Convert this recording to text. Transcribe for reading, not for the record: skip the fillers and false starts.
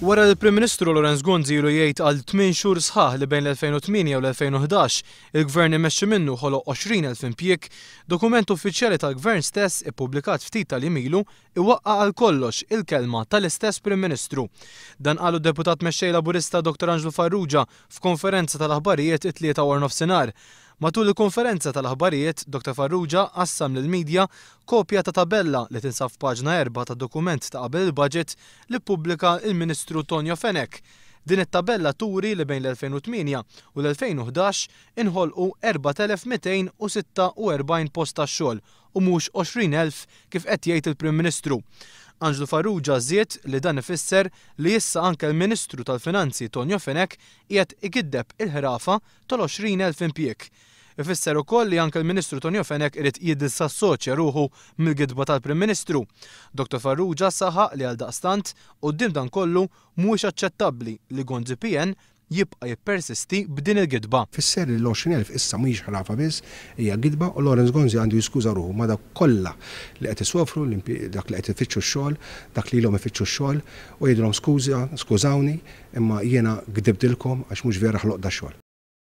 Wara li l-Prim Ministru Lawrence Gonzi ilu jgħid għal tminn xhur sħaħ li bejn l-2008 u l-2011 il-Gvern immexxi minnu ħoloq 20,000 impjieg, dokument uffiċjali tal-Gvern stess ippubblikat ftit tal-jiem ilu iwaqqa' għal kollox il-kelma tal-istess Prim Ministru. Dan qalu d-Deputat Mexxej Laburista Dottor Anġlu Farrugia f'konferenza tal-aħbarijiet it-Tlieta waranofsinhar. Matul il-konferenza tal-aħbarijiet, Dottor Farrugia qassam lill-media kopja ta' tabella li tinsab f'paġna 4 tad-dokument ta' qabel il-budget li ppubblika l-Ministru Tonio Fenech. Din it-tabella turi li bejn l-2008 u l-2011 inħolqu 4,246 post tax-xogħol u mhux 20,000 kif qed jgħid il-Prim Ministru. Anġlu Farrugia żied li dan ifisser li issa anke l-Ministru tal-Finanzi Tonio Fenech qiegħed igiddeb il-ħrafa tal-20,000 impjieg. Ifisser ukoll li anke l-Ministru Tonio Fenech irid jiddisassoċja ruħu mill-gidba tal-Prim Ministru. Dottor Farrugia saħaq li għaldaqstant, quddiem dan kollu, mhuwiex aċċettabbli li Gonzi PN jibqa' jippersisti b'din il-gidba. Fisser li l-20,000 issa mhijiex ħrafa biss, hija gidba u Lawrence Gonzi għandu jiskuża ruħu ma' dawk kollha li qed isofru, dak li qed ifittxu x-xogħol, dak li ilhom ifittxu x-xogħol u jgħidilhom skuża, skużawni, imma jiena gdibtilkom għax mhux vera ħloqt dax-xogħol.